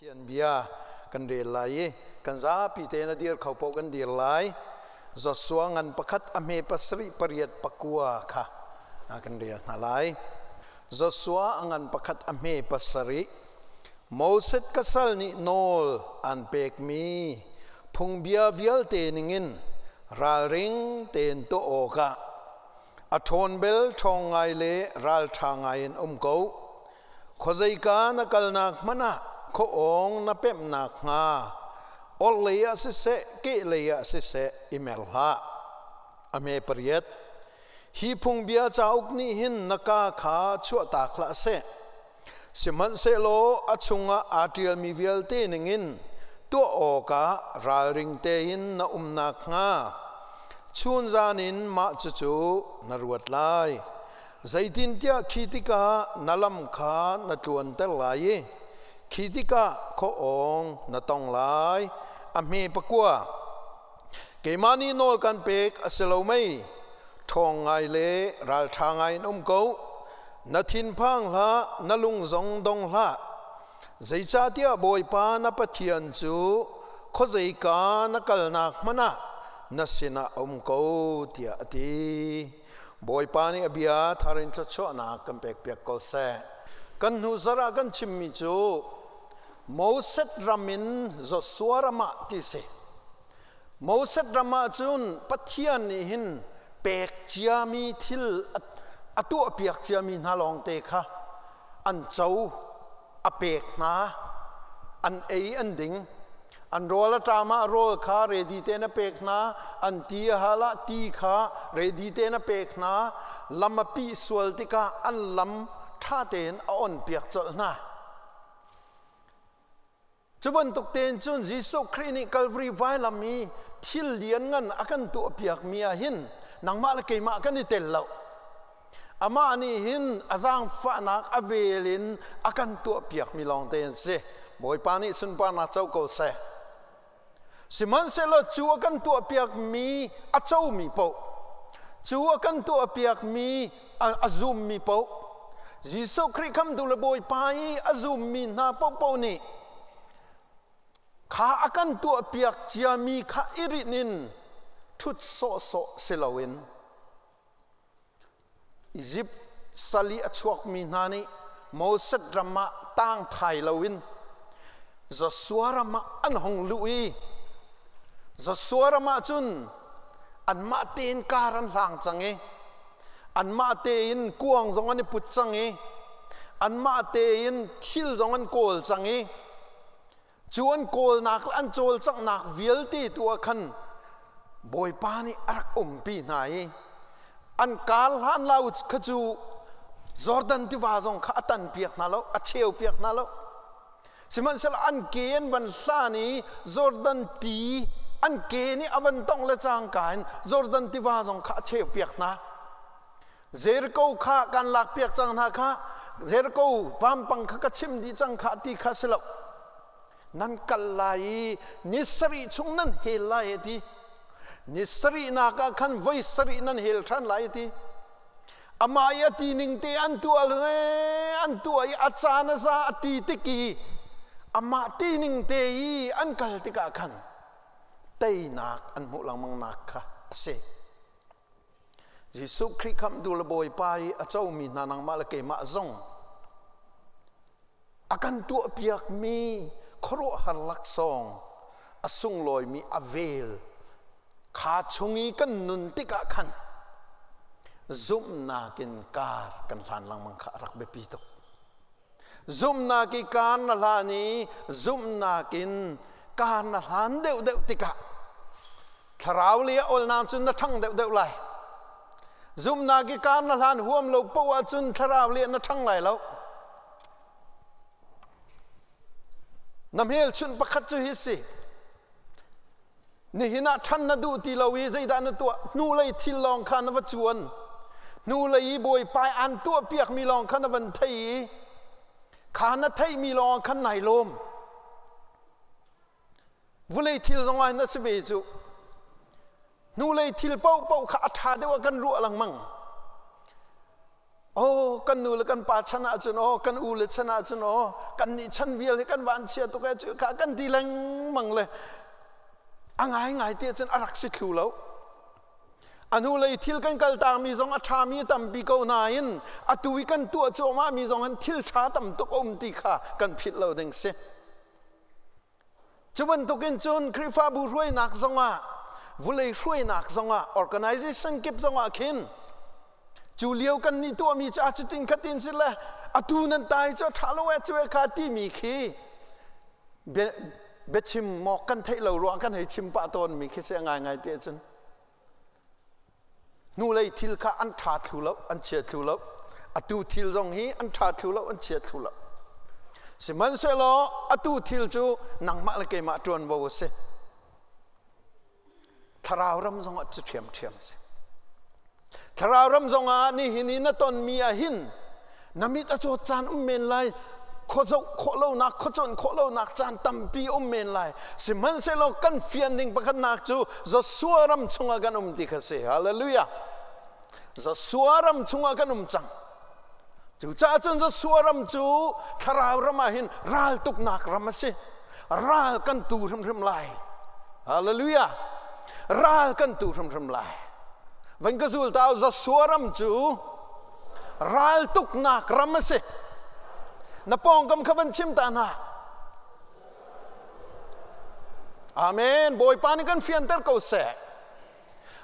Pathian bia kan rel lai i kan zapi tein a dir kho paoh kan dir lai. Joshua ngan pakhat a hme pasarih pariat pakua kha kan rel hna lai. Joshua a ngan pakhat a hme pasarih Moses ka sal nih nawl an pekmi phungbia vialte ningin ralring tein tuah awkah a ṭhawn bel ṭhawng ngai le ralṭha ngai in um ko. Khuazeika na kalnak hmanh ah khuaawng na pemhnak hnga orhlei ah siseh kehlei ah siseh i mer hlah. A hme pariat. Hi phungbia cauk nih hin na ka kha chuahtak hlah seh. Sihmanhsehlaw a chungah aa ṭialmi vialte ningin tuah awkah ralring tein na umnak hnga chunzan in mah cucu na ruat lai. Zeitintiah khi tikah na lam kha na tluanter lai i khi tikah khuaawng na tong lai. A hme pakua. Keimah nih nawl kan pek a si lo mei? Ṭhawng ngai le ralṭha ngai in um ko. Na thinphang hlah, na lung zong dong hlah. Zeicahtiah Bawipa na Pathian cu khuazeika na kalnak hmanh ah na sinah a um ko, tiah a ti. Bawipa nih a bia thar in thluachuahnak kan pekpiak ko seh. Kan hnu zarh ah kan chimmi cu Moses ram in Joshua ram ah ti si. Moses ram ah cun Pathian nih hin pek ciami thil a tuahpiak ciami hna lawngte kha an co, a pek hna, an ei an ding. An rawl a ṭam ah rawl kha redi tein a pek hna, an ti a hal ah ti kha redi tein a pek hna, lam a pih sual tikah an lam ṭha tein a onpiak colh hna. Cu bantuk tein cun Jesuh Khrih nih Calvary vailam i thil lianngan a kan tuahpiakmi ah hin nangmah le keimah kan i tel lo. Amah nih hin a zaangfahnak a vel in a kan tuahpiakmi lawngte an si. Bawipa nih sunparnak co ko seh. Sihmanhsehlaw cu a kan tuahpiakmi a comi paoh, cu a kan tuahpiakmi a zummi paoh, Jesuh Khrih khamtu le Bawipa i a zummi hna paohpaoh nih kha a kan tuahpiak ciami kha i rinh in ṭhut sawhsawh si loin Izipt sal i a chuakmi hna nih Moses ram ah tang thai loin Joshua ram ah an hung luh i Joshua ram ah cun anmah tein kar an hlang cang i anmah tein kuang zong an i put cang i anmah tein thil zong an kawl cang i Cu an kawlnak le an cawlcanghnak vialte tu ah khan Bawipa nih a rak umpi hna i an kar hlan lo kha cu Jordan tiva zong kha a tanpiak hna lo, a cheupiak hna lo. Sihmanhsehlaw an ke an van hlan i Jordan ti an ke nih a van tongh le cangka in Jordan tiva zong kha a cheupiak hna. Jericho kha kan lakpiak cang hna kha Jericho vampang kha ka chim dih cang kha ti kha si lo nan kal lai i ni sarih chung nan hel lai a ti ni sarihnak ah khan voi sarih nan hel ṭhan lai a ti amah i a ti ning te an tuah le an tuah i a caan a za a ti tik i amah ti ning te i an kal tikah khan teinak an hmuh lengmang nak kha a si. Jesuh Khrih khamhtu le Bawipa i a comi hna nangmah le keimah zong a kan tuahpiakmi khuaruahhar laksawng a sunglawimi a vel kha chung i kan nun tikah khan zumhnak in kar kan hlan lengmang kha a rak biapi tuk. Zumhnak i kar na hlan i zumhnak in kar na hlan deuhdeuh tikah thlarau lei a olnak cun na ṭhang deuhdeuh lai. Zumhnak i kar na hlan huam lo paoh ahcun thlarau lei na ṭhang lai lo. Na hmelchunh pakhat cu hi si. Nihin ah ṭhan na duh ti lo i zeidah na tuah? Hnulei thil lawng kha na va cuan. Hnulei i bawipa aan tuahpiakmi lawng kha na van thei i kha na theihmi lawng khan nai lawm. Vulei thil zong ah hin a si ve cu. Hnulei thil paohpaoh kha a ṭha deuh ah kan ruah lengmang. Oh, kan nu le kan pa chan ahcun oh, kan u le chan ahcun oh, kan nih chan vial hi kan van chia tuk e cu kha kan ti lengmang le a ngai ngai ti ahcun a rak si thlu lo. A hnu lei thil kan kal taangmi zong a ṭhami tampi ko nain atu i kan tuah cuahmahmi zong hin thil ṭha tam tuk a um ti kha kan philh lo ding si. Cu bantukin cun Khrihfabu hruainak zongah vulei hruainak zongah organization kip zongah khin cu lio kan nih tuahmi cu a cutin khatin si le atu nan tai cu a ṭha lo e cu e kha timi khi biachim mawk kan theih lo ruang kan hei chim pah tawnmi khi si a ngaingai ti ahcun hnulei thil kha an ṭha thlu lo an chia thlu lo atu thil zong hi an ṭha thlu lo an chia thlu lo sihmanhsehlaw atu thil cu nangmah le keimah ṭuanvo a si thlarau ram zongah cu ṭhiamṭhiam a si thlarau ram zongah nihin i na tonmi ah hin na mit a cawt caan um men lai khuazoh khawh lonak khuaconh khawh lonak caan tampi um men lai sihmanhsehlaw kan fian ding pakhatnak cu Joshua ram chungah kan um ti kha si hallelujah Joshua ram chungah kan um cang cucaah cun Joshua ram cu thlarau ram ah hin raltuknak ram a si ral kan tu hrimhrim lai hallelujah ral kan tu hrimhrim lai van ka zul ta Joshua ram cu raltuknak ram a si na pawngkam kha van chim ta hna amen bawipa nih kan fianter ko seh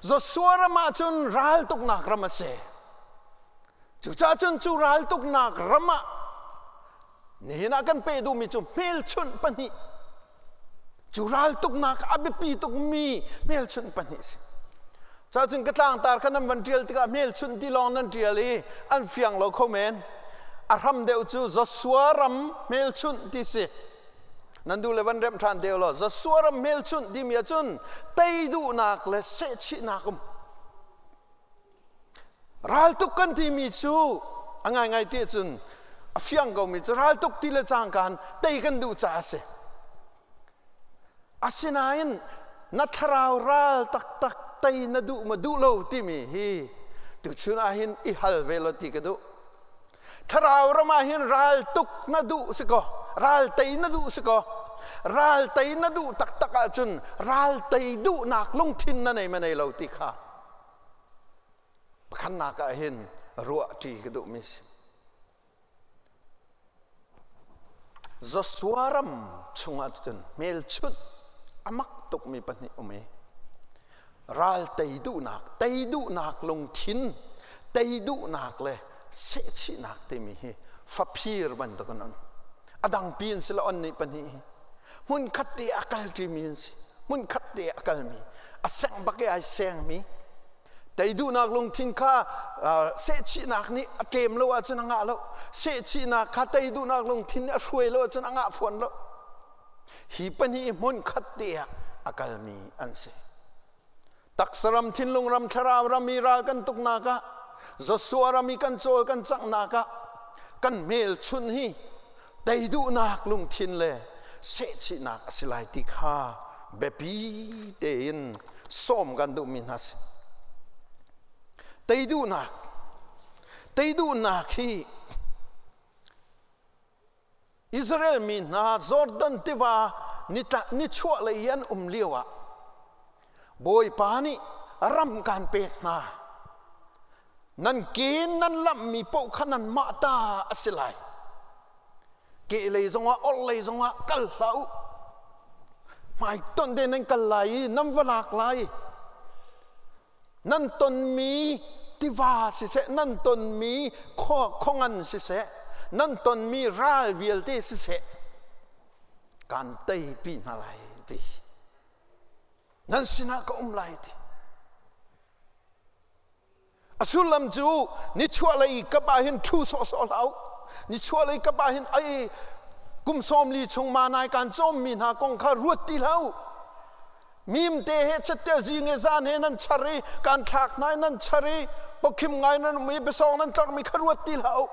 Joshua ram ah cun raltuknak ram a si cucaah cun cu raltuknak ram ah nihin ah kan peh duhmi cu hmelchunh pahnih cu raltuknak a biapi tukmi hmelchunh pahnih si cacun ka tlangtar kha nan van ṭial tikah hmelchunh ti lawng nan ṭial i an fiang lo kho men a hram deuh cu Joshua ram hmelchunh ti si nan duh le van remh ṭhan te law Joshua ram hmelchunh timi ahcun tei duhnak le sehchihnak um Raltuk kan timi cu a ngaingai ti cun a fiang komi cu raltuk ti le cangkaan tei kan duh caah a si. Asinain na thlarau ral taktak tei na duh ma duh lo timi hi tuchun ah hin i hal ve lo ti ka duh. Thlarau ram ah hin ral tuk na duh si kaw, ral tei na duh si kaw, ral tei na duh taktak ahcun ral tei duhnak lungthin na nei ma nei lo ti kha pakhatnak ah hin ruah ṭi ka duhmi si. Joshua ram chungah cun hmelchunh a mak tukmi pahnih um i ral tei duhnak, tei duhnak lungthin, tei duhnak le sehchihnak timi hi faphir bantuk an um. A dangpi in si lo an nih pahnih hi. Hmun khat te a kal ṭimi an si. Hmun khat te a kalmi. A seng bak i ai sengmi. Tei duhnak lungthin kha sehchihnak nih a ṭem lo ahcun a ngah lo. Sehchihnak kha tei duhnak lungthin nih a hruai lo ahcun a ngah fawn lo. Hi pahnih hmun khat te ah a kalmi an si. Taksa ram, thinlung ram, thlarau ram i ral kan tuknak ah, Joshua ram i kan cawl kan canghnak ah, kan hmelchunh hi tei duhnak lungthin le sehchihnak a si lai ti kha biapi tein sawm kan duhmi hna si. Tei duhnak, tei duhnak hi Israel mi hna Jordan tiva nichuah lei i an um lioah Bawipa nih ram kaan pek hna. Nan ke nan lamhmi paoh kha nanmah ta a si lai. Kehlei zongah orhlei zongah kal hlah u. Hmaitonh te nan kal lai i nan va lak lai. Nan tonmi tiva siseh, nan tonmi khuangan siseh, nan tonmi ral vialte siseh, kaan teipi hna lai ti. Nan sinah ka um lai ti. A sullam cu nichuahlei kap ah hin ṭhu sawhsawh hlah u. Nichuahlei kap ah hin ai kum 40 chung manai kaan cawmmi hna kong kha ruat ti hlah u. Mimte he chitte zing he zan he nan char i kan thlak hna i nan char i pawkhim ngai nan um i biasawng nan tlorhmi kha ruat ti hlah u.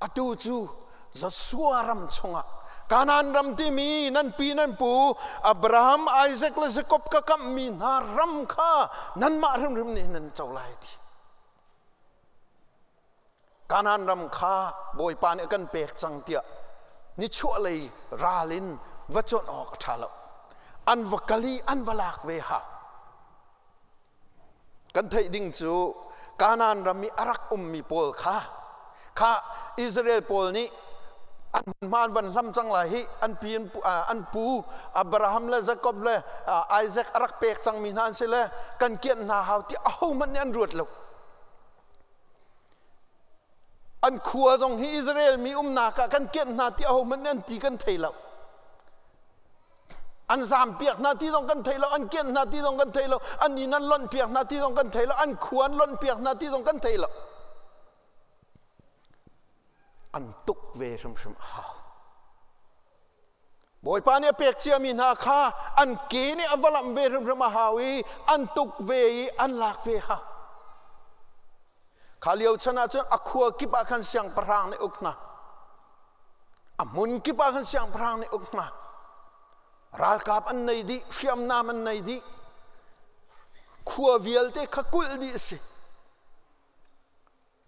Atu cu Joshua ram chungah Kanaan ram timi nan pi nan pu Abraham, Isaac le Jacob ka kamhmi hna ram kha nanmah hrimhrim nih nan co lai ti. Kanaan ram kha Bawipa nih a kan pek cang tiah nichuahlei ral in va cuanh awk a ṭha lo. An va kal i an va lak ve ha. Kan theih ding cu Kanaan ram i a rak ummi pawl kha kha Israel pawl nih an hmaan van hlam cang lai hi an pi an pu Abraham le Jacob le Isaac a rak pek cangmi hna an si le kan kianh hna hau ti ahohmanh nih an ruat lo. An khua zong hi Israel mi umnak ah kan kianh hna ti ahohmanh nih an ti kan thei lo. An zaam piak hna ti zong kan thei lo, an kianh hna ti zong kan thei lo, an inn an lonh piak hna ti zong kan thei lo, an khua an lonh piak hna ti zong kan thei lo. An tuk ve hrimhrim a hau. Bawipa nih a pek ciami hna kha an ke nih a va lamh ve hrimhrim a hau i an tuk ve i an lak ve hau. Kha lio chan ah cun a khua kip ah khan siangpahrang nih uk hna. A hmun kip ah khan siangpahrang nih uk hna. Ralkap an nei dih, hriamnam an nei dih. Khua vialte kha kulh dih a si.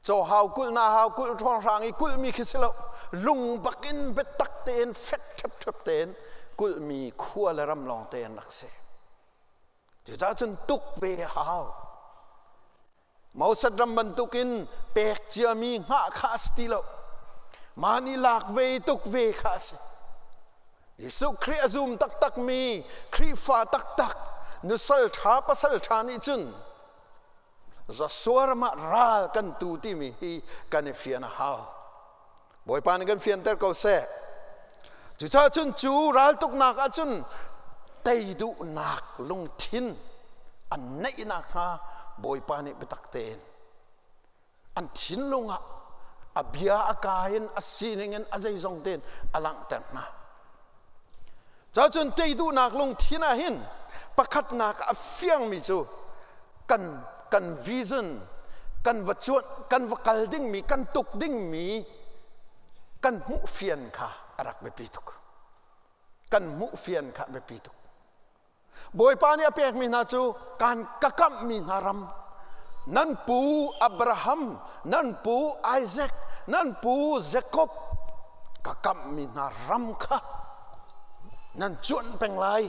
Caw hau kulh na hau kulh ṭhawnghrang i kulhmi khi si lo. Lung bakin biatak tein fek ṭhepṭhep tein kulhmi khua le ram lawng te an rak si. Cucaah cun tuk ve hau. Moses ram bantukin pek ciami hngah kha a si ti lo. Mah nih lak ve tuk ve kha a si. Jesuh Khrih a zum taktakmi Khrihfa taktak nusal ṭha pasal ṭha nih cun Joshua ram ah ral kan tu timi hi kan i fian a hau. Bawipa nih kan fianter ko seh. Cucaah cun cu raltuknak ah cun tei duhnak lungthin an neih nakhnga Bawipa nih biatak tein an thinlung ah a bia a ka in a sining in a zeizong tein a langhter hna. Cacun tei duhnak lungthin ah hin pakhatnak a fiangmi cu kan kan vision kan va cuanh kan va kal dingmi kan tuk dingmi kan hmuh fian kha a rak biapi tuk. Kan hmuh fian kha biapi tuk. Bawipa nih a pekmi hna cu kan ka kamhmi hna ram nan pu Abraham nan pu Isaac nan pu Jacob ka kamhmi hna ram kha nan cuanh peng lai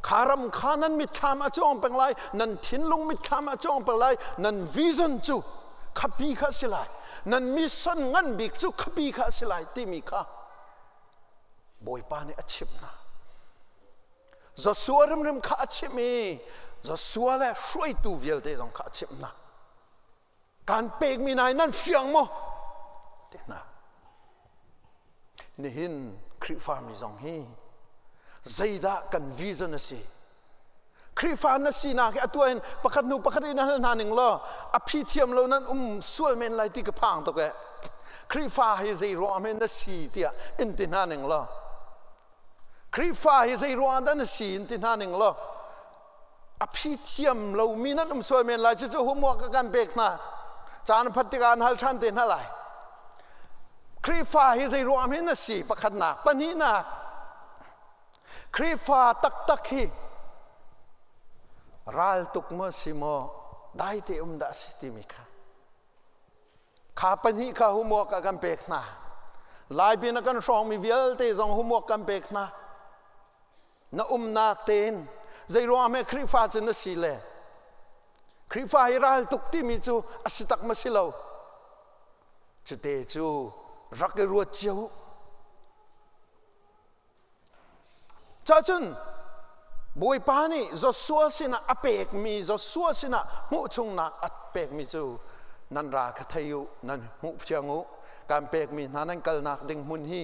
kha ram kha nan mitthlam a cuang peng lai nan thinlung mitthlam a cuang peng lai nan vision cu khapi kha si lai nan mission ngan bik cu khapi kha si lai timi kha Bawipa nih a chimh hna. Joshua rimrim kha a chimh i Joshua le hruaitu vialte zong kha a chimh hna. Kan pekmi hna hi nan fiang maw? Ti hna. Nihin Khrihfami zong hi zeidah kan vision a si? Khrihfa na sinak hi atu hin pakhat hnu pakhat in hal hna ning law a phi thiam lo nan um sual men lai ti ka phang tuk eh. Khrihfa hi zei ruang men na si tiah in ti hna ning law Khrihfa hi zei ruang dah na si in ti hna ning law a phi thiam lo mi nan um sual men lai cucu homework ka kan pek hna caan phat tikah an hal ṭhan te hna lai Khrihfa hi zei ruang hen na si pakhatnak pahnihnak Khrihfa taktak hi raltuk maw si maw daite um dah si timi kha kha pahnih kha homework ah kan pek hna lai pin a kan hrawngmi vialte zong homework kan pek hna na umnak tein zei ruangah hme Khrihfa cu na si le Khrihfa hi raltuk timi cu a si tak ma si lo cute cu rak i ruat cio Cacun Bawipa nih Joshua sinah a pekmi Joshua sinah hmuhchungnak a pekmi cu nan ra kha thei u nan hmuh fiang u kan pekmi hna nan kalnak ding hmun hi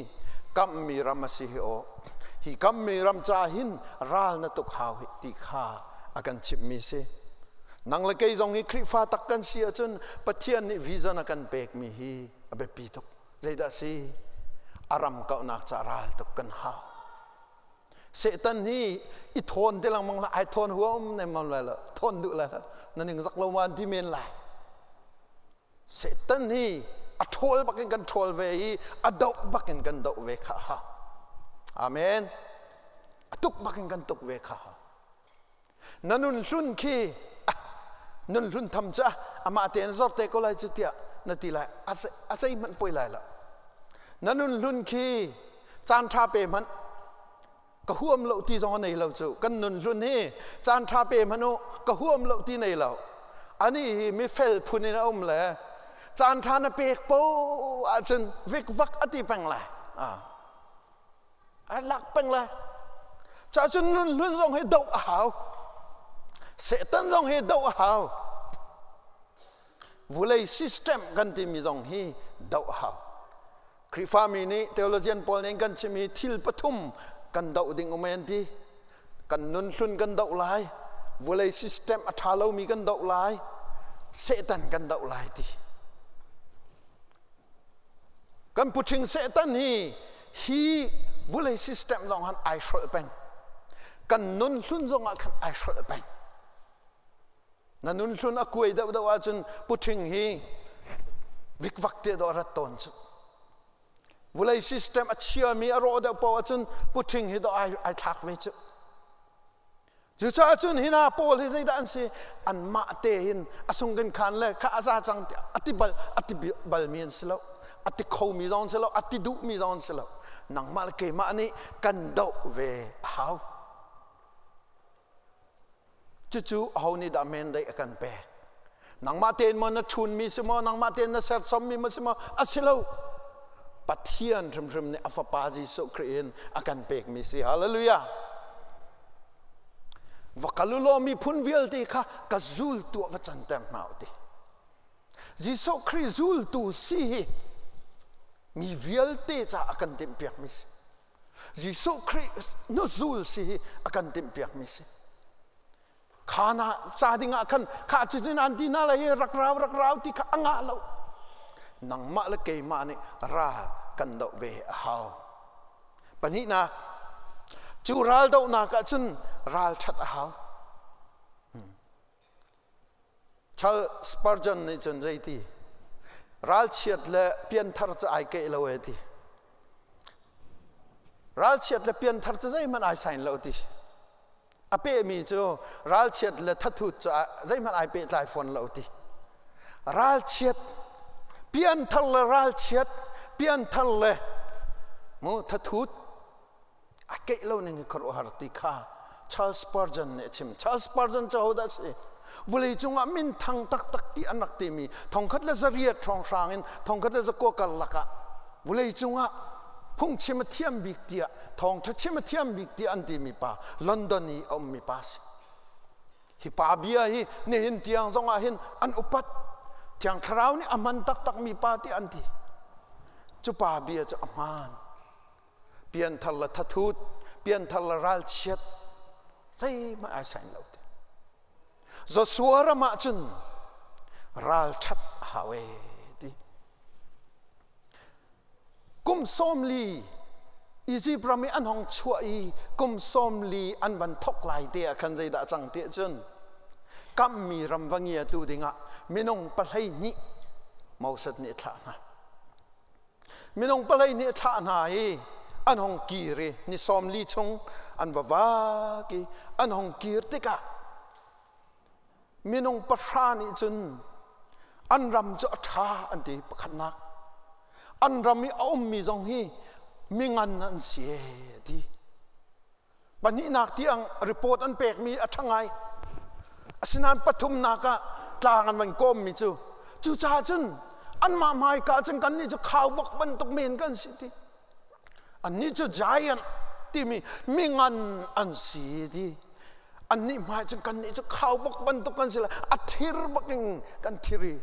kamhmi ram a si hi aw hi kamhmi ram ca hin ral na tuk hau hi ti kha a kan chimhmi si nang le kei zong hi Khrihfa tak kan si ahcun Pathian nih vision a kan pekmi hi a biapi tuk Zeidah si? A ram kauhnak ca ral tuk kan hau. Satan hi i thawn te lengmang la ai thawn huam nem mam lai lo thawn duh lai lo na ning zak lo ma ti men lai Satan hi a ṭhawl bakin kan ṭhawl ve i a doh bakin kan doh ve kha ha amen a tuk bakin kan tuk ve kha ha Na nun hlun khi nun hlun tham cu amah tein zor te ko lai cu tiah Na ti lai. A zeihmanh poi lai lo. Na nun hlun khi caan ṭha pe hmanh ka huam lo ti zong a nei lo cu. Kan nun hlun hi caan ṭha pe hmanh u ka huam lo ti nei lo. Ani hi mifel phun in a um le caan ṭha na pek po ahcun vikvak a ti peng lai. A lak peng lai. Cacun nun hlun zong hi doh a hau. Satan zong hi doh a hau. Vulei system kan timi zong hi doh a hau. Khrihfami nih theologian pawl nih kan chim hi thil pathum kan doh ding um an ti. Kan nun hlun kan doh lai, vulei system a ṭha lomi kan doh lai, Satan kan doh lai ti. Kan puṭhing Satan hi hi vulei system zong han ai hrolh peng. Kan nun hlun zong ah khan ai hrolh peng. Na nun hlun a kuai deuhdeuh ahcun puṭhing hi vikvak te dawh a rat tawn cu. Vulei system a chiami a rawh deuh paoh ahcun puṭhing hi dawh ai thlak ve cu. Cucaah cun hi hna pawl hi zeidah an si? Anmah tein a sung kan khan le kha a za cang tiah a ti bal a ti balmi an si lo. A ti khomi zong an si lo. A ti duhmi zong an si lo. Nangmah le keimah nih kan doh ve a hau. Cucu aho nih dah mandate a kan pek? Nangmah tein maw na ṭhunmi si maw? Nangmah tein na serchommi maw si maw? A si lo. Pathian hrimhrim nih a Fapa Jesuh Khrih in a kan pekmi si. Hallelujah. Va kal u law miphun vialte kha ka zultu ah va canter hna u ti. Jesuh Khrih zultu si hi mi vialte caah a kan timhpiakmi si. Jesuh Khrih nuzul si hi a kan timhpiakmi si. Khana ca ding ah khan kha cutin an ti na lai rak rau rak rau ti kha a ngah lo. Nangmah le keimah nih ral kan doh ve a hau. Pahnihnak, cu ral dohnak ah cun ral ṭhat a hau. Charles Spurgeon nih cun zeiti ralchiat le pianthar cu ai keih lo e ti. Ralchiat le pianthar cu zeihmanh ai sain lo ti. A pehmi cu ralchiat le thathut cu zeihmanh ai pehtlai fawn lo ti. Ralchiat pianthar le ralchiat pianthar le mu thathut a keih lo ning hi khuaruahhar ti kha Charles Spurgeon nih a chim. Charles Spurgeon cu hodah a si? Vawlei cungah minthang taktak ti an rak timi 1800 hrawnghrang in 1900 karlak ah vawlei cungah phungchim a thiam bik tiah thawngṭha chim a thiam bik tiah an timi pa London i a ummi pa a si. Hi pa bia hi nihin tiang zongah hin an upat. Thiang Thlarau nih a hman taktakmi pa tiah an ti. Cu pa bia cu a hmaan. Pianthar le thathut, pianthar le ralchiat, zeihmanh ai sain lo ti. Joshua ram ah cun ralṭhat a hau ee ti. Kum 40 Egypt ram i an hong chuah i kum 40 an van thok lai te ah khan zeidah cang ti cun kammi ram va ngiatu dingah minung 12 Moses nih a thlah hna. Minung 12 a thlah hna i an hong kir i ni 40 chung an va vak i an hong kir tikah minung pahra nih cun an ram cu a ṭha an ti pakhatnak an ram i a ummi zong hi mingan an si ee ti. Pahnihnak tiang report an pekmi a ṭha ngai. Asinain pathumnak ah tlang an van kawmmi cu cucaah cun anmah hmaika cun kannih cu khaubawk bantuk men kan si ti. Annih cu giant timi mingan an si ti. Annih hmai cun kannih cu khaubawk bantuk kan si lai. A thir bakin kan thir i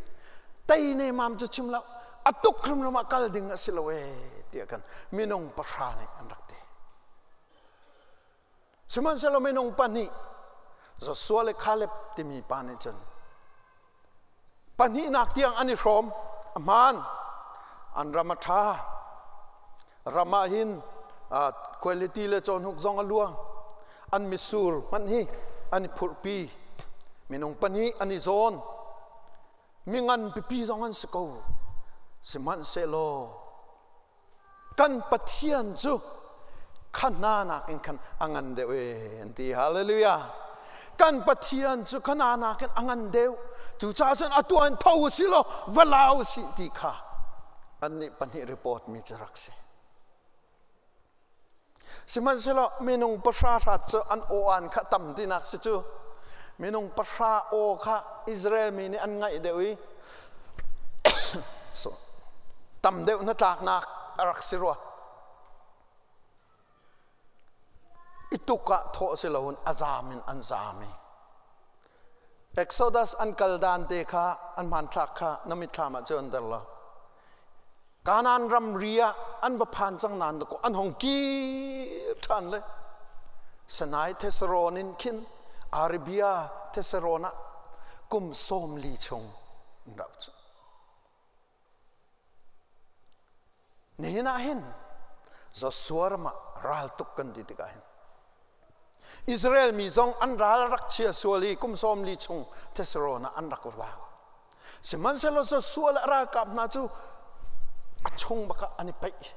tei nemam cu chim lo a tuk hrimhrim ah kal ding a si lo ee tiah kan minung pahra nih an rak ti. Sihmanhsehlaw minung pahnih Joshua le Caleb timi pa nih cun pahnihnak tiang an i hrawm. A hmaan. An ram a ṭha. Ram ah hin quality le cawhnuk zong a luang. An mitsur hmanh hi an i phurhpi. Minung pahnih an i zawn. Mingan pipi zong an si ko. Sihmanhsehlaw Kan Pathian cu kha hna nakin khan a ngan deuh e an ti. Hallelujah. Kan Pathian cu kha hna nakin a ngan deuh. Cucaah cun atu an tho u si law va la u sih ti kha annih pahnih report mi cu rak si. Sihmanhsehlaw minung pahra hrat cu an aw-an kha tam tinak si cu. Minung pahra aw kha Israel mi nih an ngaih deuh i so, tam deuh hnatlaknak a rak si rua. I tuk ah thawh si loin a zaam in an zaam i Exodus an kal dan te kha an hmanthlak kha na mitthlam ah cun der lo. Kanaan ramri ah an va phan cang nain dakaw an hong kir ṭhan le Sinai Thesarawn in khin Arabia Thesarawn ah kum 40 chung an rauh cu. Nihin ah hin Joshua ram ah raltuk kan ti tikah hin Israel mi zong an ral rak chia sual i kum 40 chung Thesarawn ah an rak vau. Sihmanhsehlaw Joshua le ralkap hna cu a chung bak ah an i paih.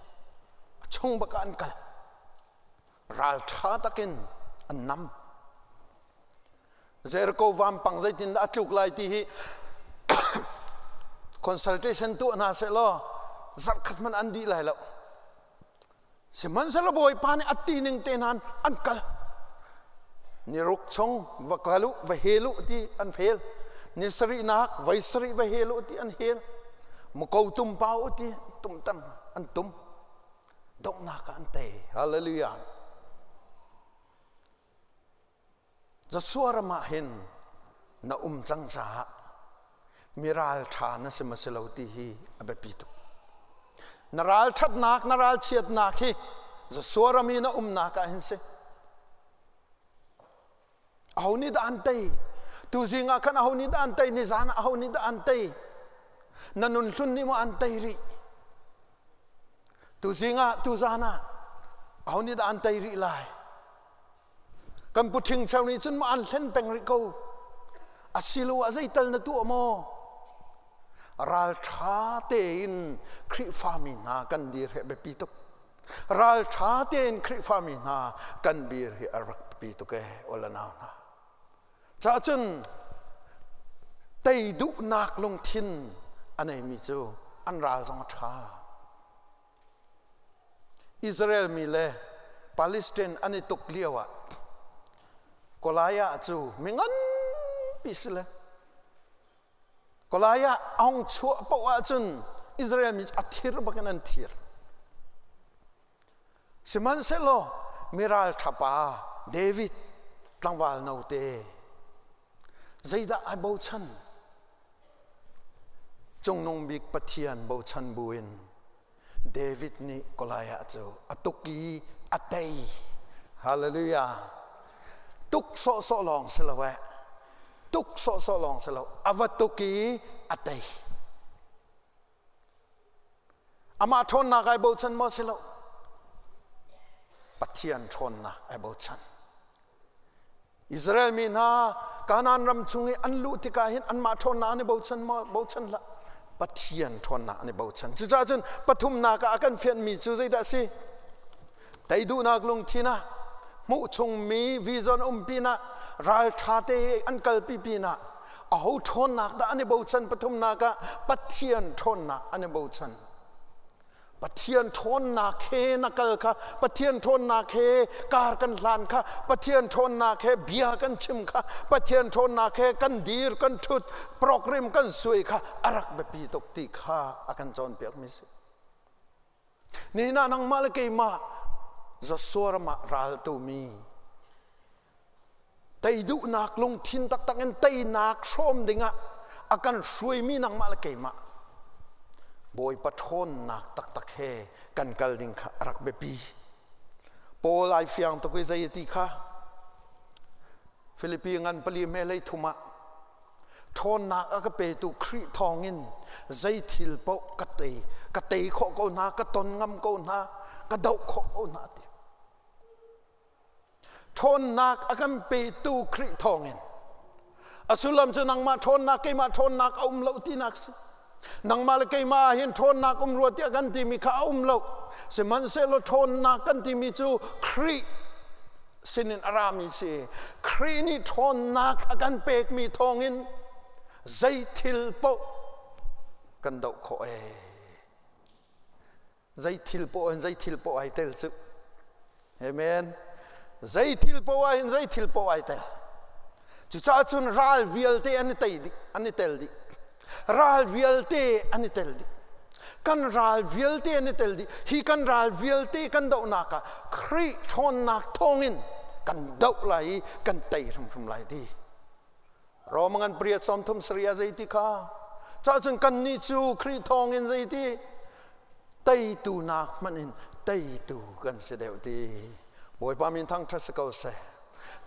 A chung bak ah an kal. Ral ṭha takin an nam. Jericho vampang zeitin dah a tluk lai ti hi consultation tuah hna seh law zarhkhat hmanh an dih lai lo. Sihmanhsehlaw Bawipa nih a ti ning te hna an kal. Ni ruk chung va kal u, va hel u ti an hel. Ni sarihnak voi sarih va hel u ti an hel. Muko tum pa u ti tumter an tum. Donghnak ah an tei. Hallelujah. Joshua ram ah hin na um cang caah mi ralṭha na si maw si lo ti hi a biapi tuk. Na ralṭhatnak, na ralchiatnak hi Joshua ram i na umnak ah hin si. Aho nih dah an tei? Tuzing ah khan aho nih dah an tei? Nizan ah aho nih dah an tei? Na nun hlun nih maw an tei rih? Tuzing ah, tuzan ah aho nih dah an tei rih lai? Kan pu ṭhingcheu nih cun maw an hlen peng rih ko. Asiloah zeital na tuah maw? Ralṭha tein Khrihfami hna kan dir hi a biapi tuk. Ralṭha tein Khrihfami hna kan dir hi a rak biapi tuk ee, ol nau hna. Cahcun tei duhnak lungthin a neimi cu an ral zong a ṭha. Israel mi le Palestine an i tuk lio ah Goliath cu mi nganpi si le Goliath a hung chuah paoh ahcun Israel mi cu a thir bakin an thir. Sihmanhsehlaw miral ṭhapa David tlangval note zeidah ai bochan? Cungnung bik Pathian bochan buin David nih Goliath cu a tuk i a tei. Hallelujah. Tuk sawhsawh lawng si lo eh. Tuk sawhsawh lawng si lo. A va tuk i a tei. Amah ṭhawnnak ai bochan maw si lo? Pathian ṭhawnnak ai bochan. Israel mi hna Kanaan ram chung i an luh tikah hin anmah ṭhawnnak an i bochan maw? Bochan hlah. Pathian ṭhawnnak an i bochan. Cucaah cun pathumnak ah a kan fianhmi cu zeidah a si? Tei duhnak lungthin ah hmuh chungmi vision um pinah ralṭha te an kalpi pinah aho ṭhawnnak dah an i bochan pathumnak ah Pathian ṭhawnnak an i bochan. Pathian ṭhawnnak he na kal kha Pathian ṭhawnnak he kar kan hlan kha Pathian ṭhawnnak he bia kan chim kha Pathian ṭhawnnak he kan dir kan ṭhut program kan suai kha a rak biapi tuk ti kha a kan cawnpiakmi si. Nihin ah nangmah le keimah Joshua ram ah ral tumi tei duhnak lungthin taktak in teinak hrawm dingah a kan hruaimi nangmah le keimah Bawipa ṭhawnnak taktak he kan kal ding kha a rak biapi. Paul ai fiang tuk i zei a ti kha Filipi ngan pali hme hlei thum ah ṭhawnnak a ka petu Khrih thawngin zei thil paoh ka tei ka tei khawh ko hna ka ton ngam ko hna ka doh khawh ko hna ti ṭhawnnak a kan petu Khrih thawngin a sullam cu nangmah ṭhawnnak keimah ṭhawnnak a um lo tinak si nangmah le keimah ah hin ṭhawnnak um rua tiah kan timi kha a um lo sihmanhsehlaw ṭhawnnak kan timi cu Khrih sinin a rami si Khrih nih ṭhawnnak a kan pekmi thawngin Zei thil paoh kan doh khawh ee. Zei thil paoh in zei thil paoh ai tel cu. Amen. Zei thil paoh ah hin zei thil paoh ai tel. Cucaah cun ral vialte an i tei dih, an i tel dih. Ral vialte an i tel dih. Kan ral vialte an i tel dih. Hi kan ral vialte kan dohnak ah Khrih ṭhawnnak thawngin kan doh lai i kan tei hrimhrim lai ti. Rome ngan pariat 30 sarih ah zeiti kha? Cah cun kannih cu Khrih thawngin zeiti? Teitu nak hmanh in teitu kan si deuh ti. Bawipa min thangṭhat si ko seh.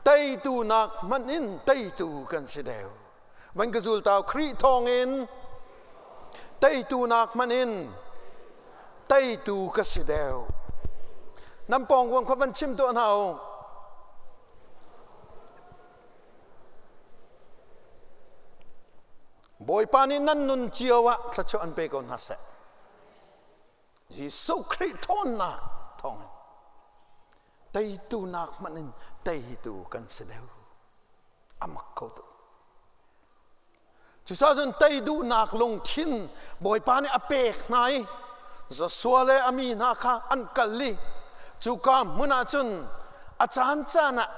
Teitu nak hmanh in teitu kan si deuh. Van ka zul tau Khrih thawngin teitu nak hmanh in teitu ka si deuh. Nan pawng kuang kha van chim tuah hna u. Bawipa nih nan nun cio ah thluachuah an pe ko hna seh. Jesuh Khrih ṭhawnnak thawngin teitu nak hmanh in teitu kan si deuh. A mak kho tuk. Cucaah cun tei duhnak lungthin Bawipa nih a pek hna i Joshua le a mi hna kha an kal i cuka hmun ah cun a caancaan ah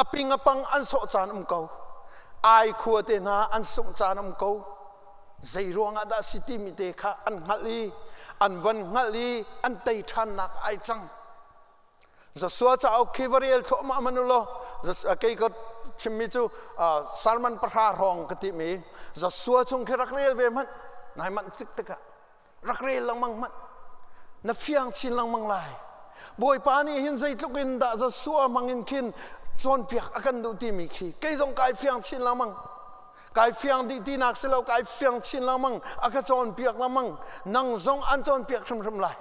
a ping a pang an sawh caan um ko. Ai khua te hna an sungh caan um ko. Zei ruangah dah si timi te kha an hngalh i an van hngalh i an tei ṭhannak ai cang. Joshua cauk khi va rel thluahmah hmanh u law kei ka chimmi cu sermon pahra hrawng ka timi Joshua chung khi rak rel ve hmanh nai manh tik tikah rak rel lengmang hmanh na fiang chin lengmang lai. Bawipa nih hin zeitluk in dah Joshua hmang in khin cawnpiak a kan duh timi khi kei zong kai fiang chin lengmang. Kai fiang dih tinak si lo, kai fiang chin lengmang, a ka cawnpiak lengmang. Nang zong an cawnpiak hrimhrim lai.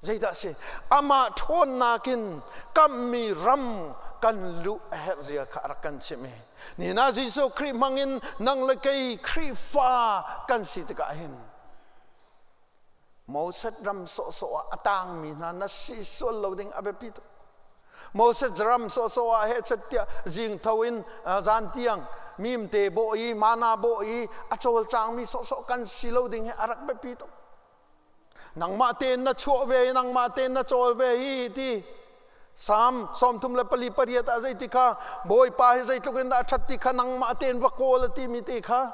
Zeidah si? Amah ṭhawnnak in kammi ram kan luh a herh zia kha a rak kan chimh i nihin ah Jesuh Khrih hmangin nang le kei Khrihfa kan si tikah hin Moses ram sawhsawh ah a tangmi hna na si sual lo ding a biapi tuk. Moses ram sawhsawh ah hehchet tiah zing tho in zan tiang mimte bawh i mana bawh i a cawlcangmi sawhsawh kan si lo ding hi a rak biapi tuk. Nangmah tein na chuah ve i nangmah tein na cawl ve hi ti Salm 34 8 ah zeiti kha Bawipa hi zeitluk in dah a ṭhat ti kha nangmah tein va kawl a timi te kha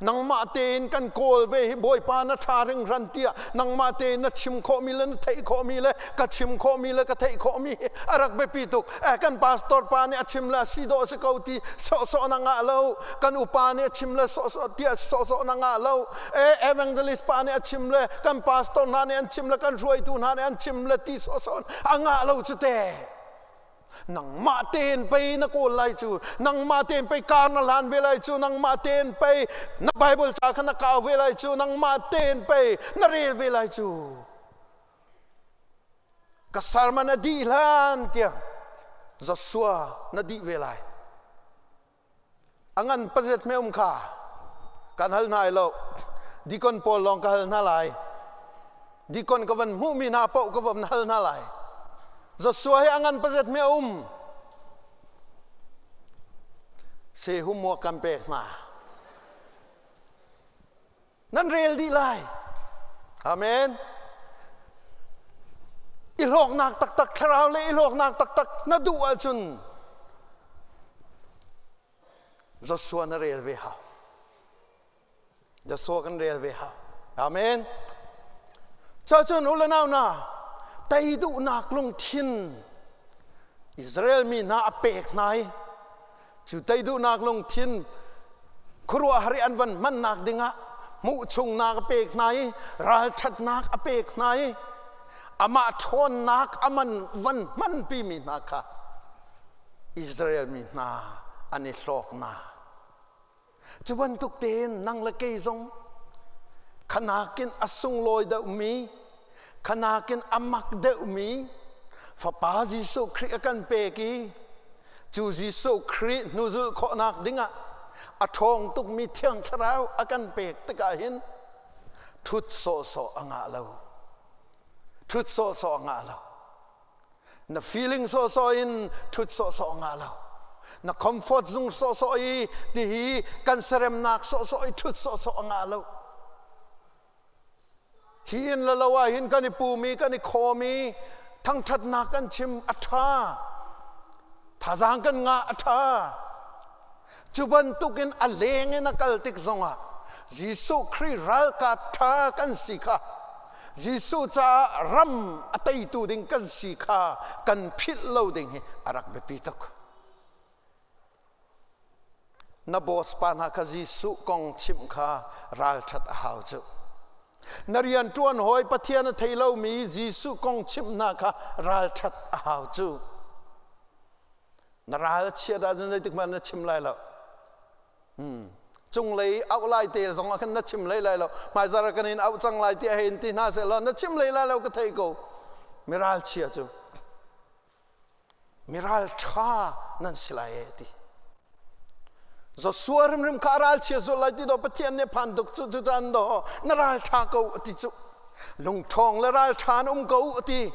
nangmah tein kan kawl ve hi Bawipa na ṭha hringhran tiah nangmah tein na chim khawhmi le na theih khawhmi le ka chim khawhmi le ka theih khawhmi hi a rak biapi tuk. Eh kan pastor pa nih a chim le a si dawh si ko ti sawhsawh na ngah lo. Kan upa nih a chim le sawhsawh tiah sawhsawh na ngah lo. E evangelist pa nih a chim le kan pastor hna nih an chim le kan hruaitu hna nih an chim le ti sawhsawh a ngah lo cu te. Nangmah tein pei na kawl lai cu, nangmah tein pei kar na hlan ve lai cu, nangmah tein pei na Bible ca kha na kau ve lai cu, nangmah tein pei na rel ve lai cu. Ka sermon a dih hlan tiang Joshua na dih ve lai. A ngan pazet me um kha kan hal hna lo. Dikon pawl lawng ka hal hna lai. Dikon ka van hmuhmi hna paoh ka van hal hna lai. Joshua hi a ngan pazet me um. Se humwa kan pek hna. Nan rel dih lai. Amen. I hlawknak taktak thlarau le i hlawknak taktak na duh ahcun Joshua na rel ve hau. Joshua kan rel ve hau. Amen. Cacun u le nau na tei duhnak lungthin Israel mi hna a pek hna i Cu tei duhnak lungthin khuaruahhar i an van hmannak dingah hmuhchungnak a pek hna i ralṭhatnak a pek hna i amah ṭhawnnak a man van hmanpimi hna kha Israel mi hna an i hlawknak. Cu bantuk tein nang le kei zong khanakin a sunglawi deuhmi, khanakin a mak deuhmi Fapa Jesuh Khrih a kan pek i cu Jesuh Khrih hnuzulh khawhnak dingah a ṭhawng tukmi Thiang Thlarau a kan pek tikah hin ṭhut sawhsawh a ngah lo. Ṭhut sawhsawh a ngah lo. Na feeling sawhsawh in ṭhut sawhsawh a ngah lo. Na comfort zung sawhsawh i tihi kan seremnak sawhsawh i ṭhut sawhsawh a ngah lo. Hi in le lo ah hin kan i pum i kan i khawm i thangṭhatnak kan chim a ṭha. Thazaang kan ngah a ṭha. Cu bantukin a leng in a kal tik zongah Jesuh Khrih ralkap ṭha kan si kha, Jesuh caah ram a teitu ding kan si kha kan philh lo ding hi a rak biapi tuk. Na boss pa hna kha Jesuh kong chimh kha ralṭhat a hau cu. Na rian ṭuan hawi Pathian a thei lomi Jesuh kong chimh hna kha ralṭhat a hau cu. Na ral a chiat ahcun zeitik hmanh na chim lai lo. Cunglei auh lai te zong ah khan na chim hlei lai lo. Hmaizar kan in auh cang lai tiah hei in ti hna seh law na chim hlei lai lo ka thei ko. Miral chia cu miral ṭha nan si lai e ti. Joshua hrimhrim kha a ral chia zul lai ti do Pathian nih phan tuk cu cu caan do na ral ṭha ko a ti cu. Lungṭhawng le ral ṭha an um ko a ti.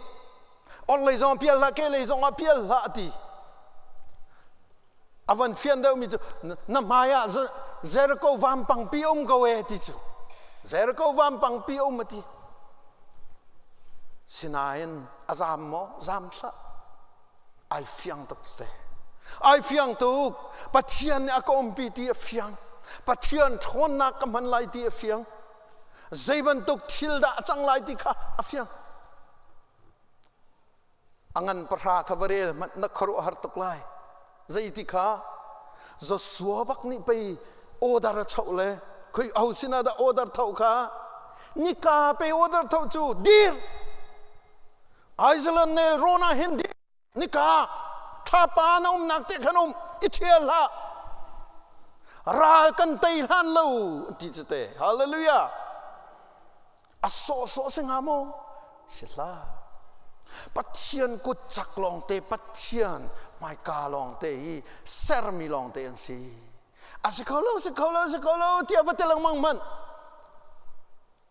Orhlei zong pial hlah, kehlei zong ah pial hlah a ti. A van fian deuhmi cu na hmai ah Jericho vampangpi um ko e ti cu. Jericho vampangpi um a ti. Sinain a zam maw? Zam hlah. Ai fiang tuk te. Ai fiang tuk. Pathian nih a ka umpi ti a fiang. Pathian ṭhawnnak ka hman lai ti a fiang. Zei bantuk thil dah a cang lai ti kha a fiang. A ngan pahra kha va rel hmanh na khuaruahhar tuk lai. Zeiti kha Joshua bak nih pei order a choh le khoi ho sinah dah order tho kha nika pei order tho cu dir Iceland nel rawn ah hin dir nika thapa na umnak te khan um i ṭhial hlah ral kan tei hlan lo an ti cu te. Hallelujah. A sawhsawh si hnga maw? Si hlah. Pathian kut cak lawngte, Pathian hmaika lawngte hi sermi lawngte an si. A si kho lo, si kho lo, si kho lo tiah va ti lengmang hmanh.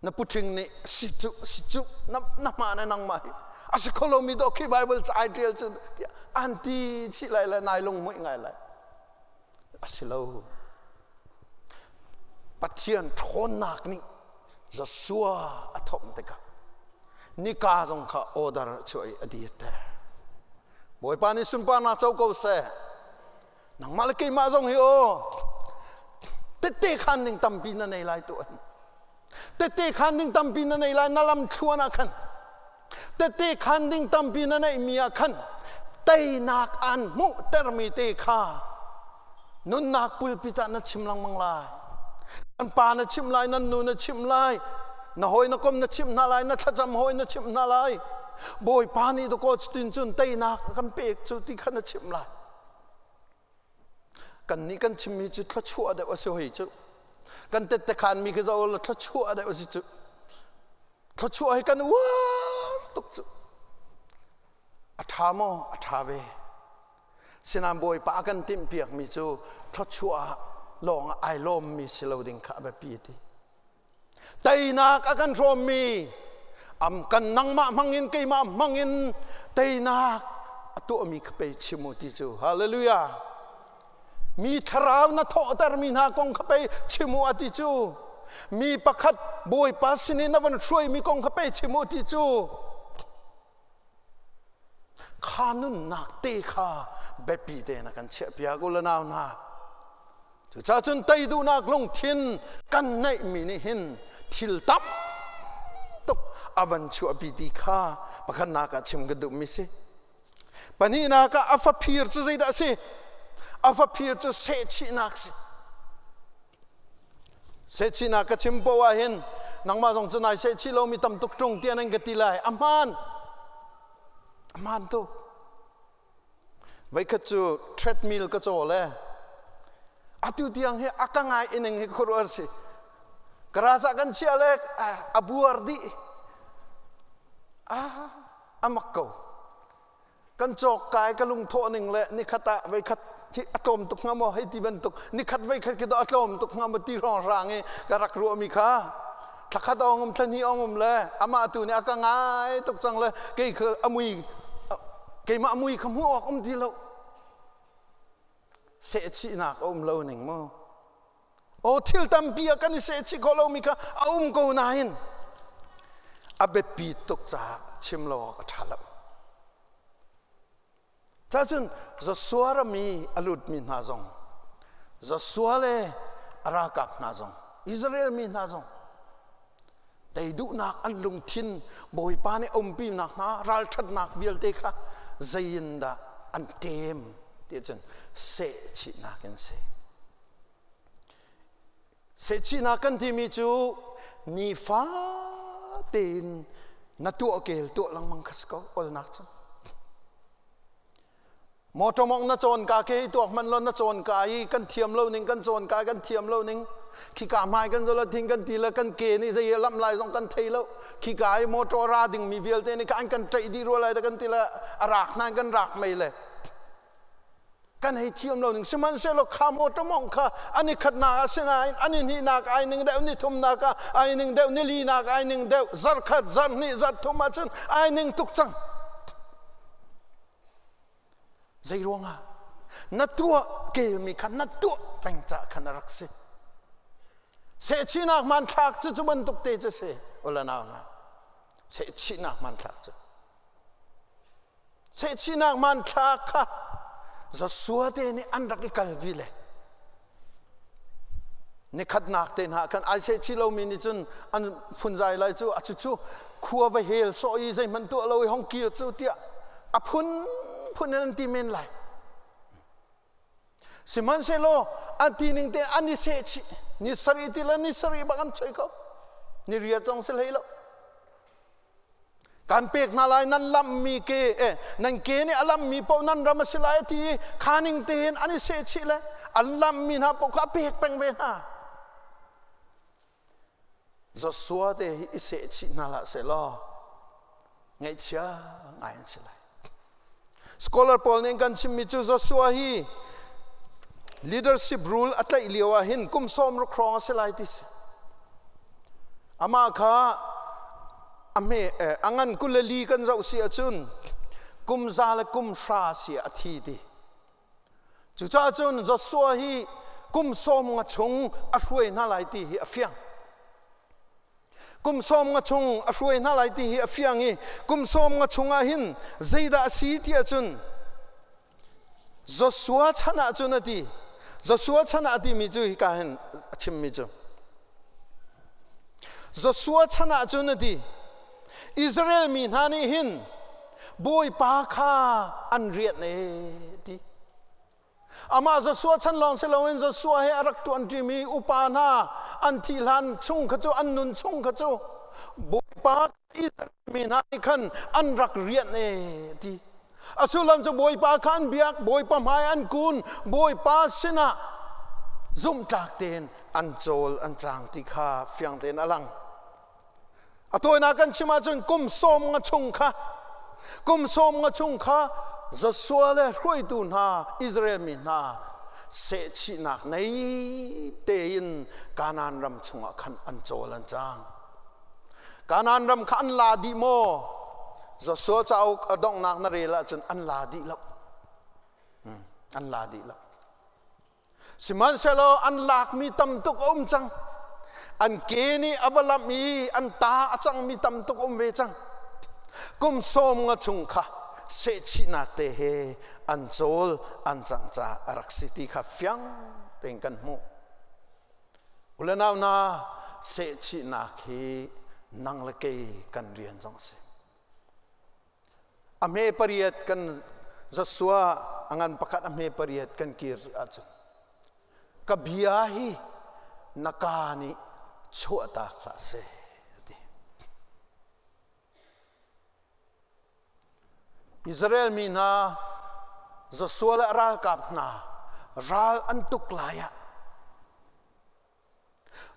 Na puṭhing nih si cu, si cu, na, na hmaan e nangmah hi. A si kho lomi dawh khi Bible ca ai ṭial cu tiah an ti chih lai le nai lunghmuih ngai lai. A si lo. Pathian ṭhawnnak nih Joshua a thawmh tikah nika zong kha order chuah i a dirter. Bawipa nih sunparnak co ko seh. Nangmah le keimah zong hi aw tette khan ding tampi na nei lai tuan. Tette khan ding tampi na nei lai na lam thluan ah khan. Tette khan ding tampi na neih mi ah khan teinak an hmuh termi te kha Nunnak pulpit ah na chim lengmang lai. Kan pa na chimh lai, nan nu na chimh lai, na hawi na kom na chimh hna lai, na thlacam hawi na chimh hna lai. Bawipa nih dakaw cutin cun teinak a kan pek cu ti kha na chimh lai. Kan nih kan chimmi cu thluachuah deuh a si hoi cu. Kan tette khanmi khi zoh la thluachuah deuh a si cu. Thluachuah hi kan uar tuk cu. A ṭha maw? A ṭha ve. Sinain Bawipa a kan timhpiakmi cu thluachuah lawng ah ai lawmmi si lo ding kha a biapi ti. Teinak a kan hrawmmi am kan nangmah hmangin keimah hmangin teinak a tuahmi kha pei chim u ti cu. Hallelujah. Mi thlarau na thawhtermi hna kong kha pei chim u a ti cu. Mi pakhat Bawipa sinin na van hruaimi kong kha pei chim u ti cu. Kha nunnak te kha biapi tein a kan chiahpiak u le nau hna. Cucaah cun tei duhnak lungthin kan neihmi nih hin thil tam tuk a van chuahpi ti kha pakhatnak ah chim ka duhmi si. Pahnihnak ah a faphir cu zeidah a si? A faphir cu sehchihnak si. Sehchihnak ka chim poah ah hin nangmah zong cu nai sehchih lomi tam tuk ṭung tiah nan ka ti lai. A hmaan. A hmaan tuk. Voikhat cu treadmill ka caw le atu tiang hi a ka ngai ining hi khuaruah si. Garage ah kan chiah le a buar dih. Ah, a mak ko. Kan cawk kai ka lungthawh ning le nikhat ah voikhat hi a tlawm tuk hnga maw hei ti bantuk nikhat voikhat khi a tlawm tuk hnga maw ti hrawnghrang i ka rak ruahmi kha thlakhat ong um thlahnih ong um le amah tu nih a ka ngai tuk cang le kei kha a mui keimah mui kha hmuh awk um ti lo. Sehchihnak a um lo ning mu. Aw thil tampi ah kan i sehchih khawh lomi kha a um ko nain a biapi tuk caah chim lo awk a ṭha lo. Cacun Joshua ram i a lutmi hna zong, Joshua le a ralkap hna zong, Israel mi hna zong, tei duhnak an lungthin Bawipa nih a umpinak hna ralṭhatnak vialte kha zei in dah an ṭem ti cun sehchihnak in si. Sehchihnak kan timi cu nifa tein na tuah kel tuah lengmang kha si ko olnak cu. Motor mong na cawn ka ke tuak man lo na cawn ka i kan thiam lo ning kan cawn ka kan thiam lo ning khi ka hmai kan zola thing kan ti le kan ke nih zei lam lai zong kan thei lo khi ka i motor ra ding mi vialte nih kan kan ṭaih dih rua lai da kan ti le a rak hna kan rak mei le kan hei thiam lo ning sihmanhsehlaw kha motor mong kha ani khatnak ah sinain ani hnihnak ai ning deuh ni thumnak ah ai ning deuh ni linak ai ning deuh zarh khat zarh hnih zarh thum ahcun ai ning tuk cang. Zei ruangah na tuah kelmi kha na tuah peng cah khan a rak si. Sehchihnak hmanthlak cu cu bantuk te cu si ula nau na. Sehchihnak hmanthlak cu. Sehchihnak hmanthlak kha Joshua te nih an rak i kalpi le nikhatnak te hna khan ai sehchih lomi nih cun an phunzai lai cu a cucu khua va hel sawh i zeihmanh tuah lo i hong kir cu tiah a phunphun in an ti men lai. Sihmanhsehlaw an ti ning te an i sehchih ni sarih ti le ni sarih bak an choi ko ni riat zong si hlei lo. Kan pek hna lai nan lammi ke eh, nan ke nih a lammi paoh nan ram a si lai a ti i kha ning tein an i sehchih le an lammi hna paoh kha a pek peng ve hna. Joshua te hi i sehchih hna hlah seh law ngaihchia ngai an si lai. Scholar pawl nih kan chimmi cu Joshua hi leadership rule a tlaih lio ah hin kum 60 hrawng a si lai ti si. Amah kha a hme a ngan 24 kan zoh si ahcun kum za le kum hra si a thi ti. Cucaah cun Joshua hi kum 50 chung a hruai hna lai ti hi a fiang. Kum 50 chung a hruai hna lai ti hi a fiang i kum 50 chung ah hin zeidah a si ti ahcun Joshua chan ah cun a ti. Joshua chan ah a timi cu hika hin a chimmi cu Joshua chan ah cun a ti. Israel mi hna nih hin Bawipa kha an rianh e ti. Amah Joshua chan lawng si loin Joshua he a rak ṭuanṭimi upa hna an thih hlan chung kha cu an nun chung kha cu Bawipa Israel mi hna nih khan an rak rianh e ti. A sullam cu Bawipa kha an biak, Bawipa hmai an kun, Bawipa sinah zumhtlak tein an cawl an cang ti kha fiang tein a lang. A tawinak kan chim ahcun kum 50 chung kha kum 50 chung kha Joshua le hruaitu hna Israel mi hna sehchihnak nei tein Kanaan ram chungah khan an cawl an cang. Kanaan ram kha an la dih maw? Joshua cauk a donghnak na rel ahcun an la dih lo. An la dih lo. Sihmanhsehlaw an lakmi tam tuk a um cang. An ke nih a va lamh i an ta a cangmi tam tuk a um ve cang. Kum 50 chung kha sehchihnak te he an cawl an cangh caah a rak si ti kha fiang tein kan hmuh. Ulenau hna, sehchihnak hi nang le kei kan rian zong a si. A hme pariat kan Joshua a ngan pakhat a hme pariat kan kir ahcun ka bia hi na ka nih chuahtak hlah seh a ti. Israel mi hna Joshua le a ralkap hna ral an tuk lai ah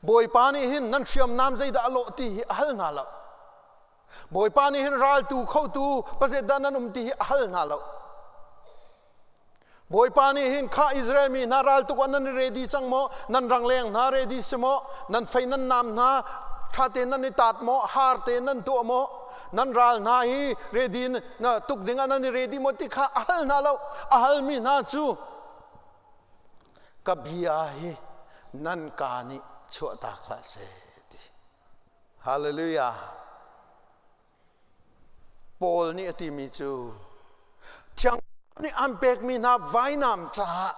Bawipa nih hin nan hriamnam zeidah a lawh ti hi a hal hna lo. Bawipa nih hin raltu khotu pazet dah nan um ti hi a hal hna lo. Bawipa nih hin kha Israel mi hna raltuk ah nan i ready cang maw? Nan rangleng hna ready si maw? Nan fei nan nam hna ṭha tein nan i taat maw? Har tein nan tuah maw? Nan ral hna hi ready na tuk ding ah nan i ready maw ti kha a hal hna lo. A halmi hna cu. Ka bia hi nan kaa nih chuahtak hlah seh ti. Hallelujah. Paul nih a timi cu Thiang nih an pekmi hna vainam caah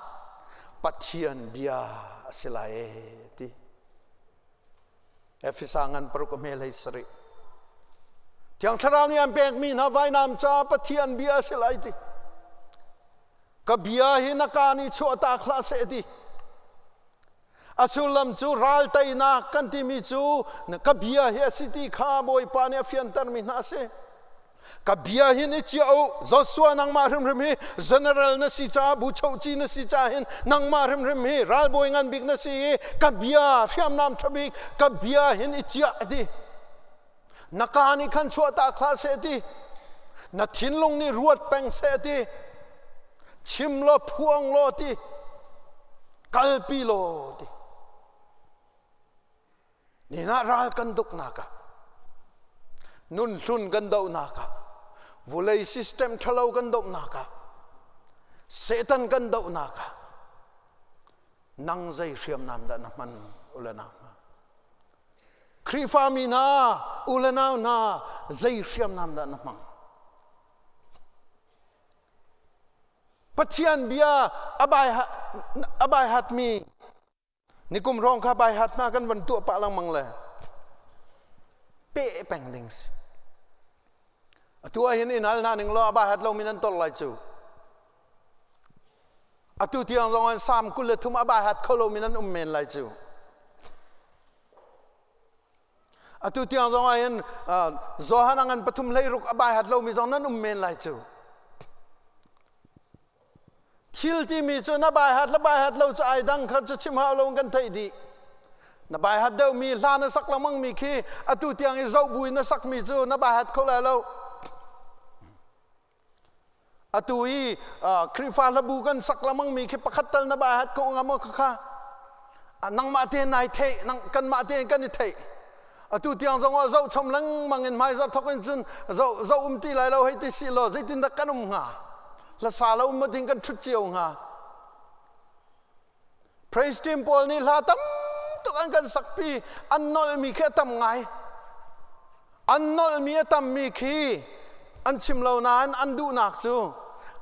Pathian bia a si lai ee ti. Efesa ngan paruk a hme hlei sarih. Thiang Thlarau nih an pekmi hna vainam caah Pathian bia a si lai ti. Ka bia hi na kaa nih chuahtak hlah seh ti. A sullam cu ral teinak kan timi cu ka bia hi a si ti kha Bawipa nih a fiantermi hna a si. Ka bia hin i chia u. Joshua nangmah hrimhrim hi general na si caah buchohci na si caah hin nangmah hrimhrim hi ralbawi ngan bik na si i ka bia hriamnam ṭha bik ka bia hin i chiah a ti. Na kaa nih khan chuahtak hlah seh ti. Na thinlung nih ruat peng seh ti. Chim law phuang law ti. Kalpi law ti. Nina ral kan duknak ah nun hlun kan dohnak ah vulei system ṭhalo kan dohnak ah Satan kan dohnak ah nang zei hriamnam dah na hman ule nau hna Khrihfami hna ule nau hna zei hriamnam dah na hmang Pathian bia a bai hatmi nikum hrawng kha bai hat hna kan van tuah pah lengmang le pe peng ding si. Atu ah hin in hal hna ning law a bai hat lomi nan tol lai cu. Atu tiang zong an Salm 23 a bai hat kho lomi nan um men lai cu. Atu tiang zong ah hin Johan a ngan pathum hleiruk a bai hat lomi zong nan um men lai cu. Thil timi cu na bai hat le bai hat lo cu ai dang kha cu chim hau lo kan theih dih. Na bai hat deuhmi hla na sak lengmang mi khi atu tiang i zoh bu in na sakmi cu na bai hat kho lai lo. Atu i Khrihfa hlabu kan sak lengmang mi khi pakhat tal na bai hat ko hnga maw khakha? Nangmah tein nai theih, kanmah tein kan i theih. Atu tiang zong ah zoh chom lengmang in hmaizarh thawk in cun zoh zoh um ti lai lo hei ti si law zeitindah kan um hnga? Hlasa lo um ding kan ṭhut cio hnga. Praise team pawl nih hla tam tuk an kan sakpi, an nolhmi khi a tam ngai. An nolhmi a tammi khi an chim lo nain an duhnak cu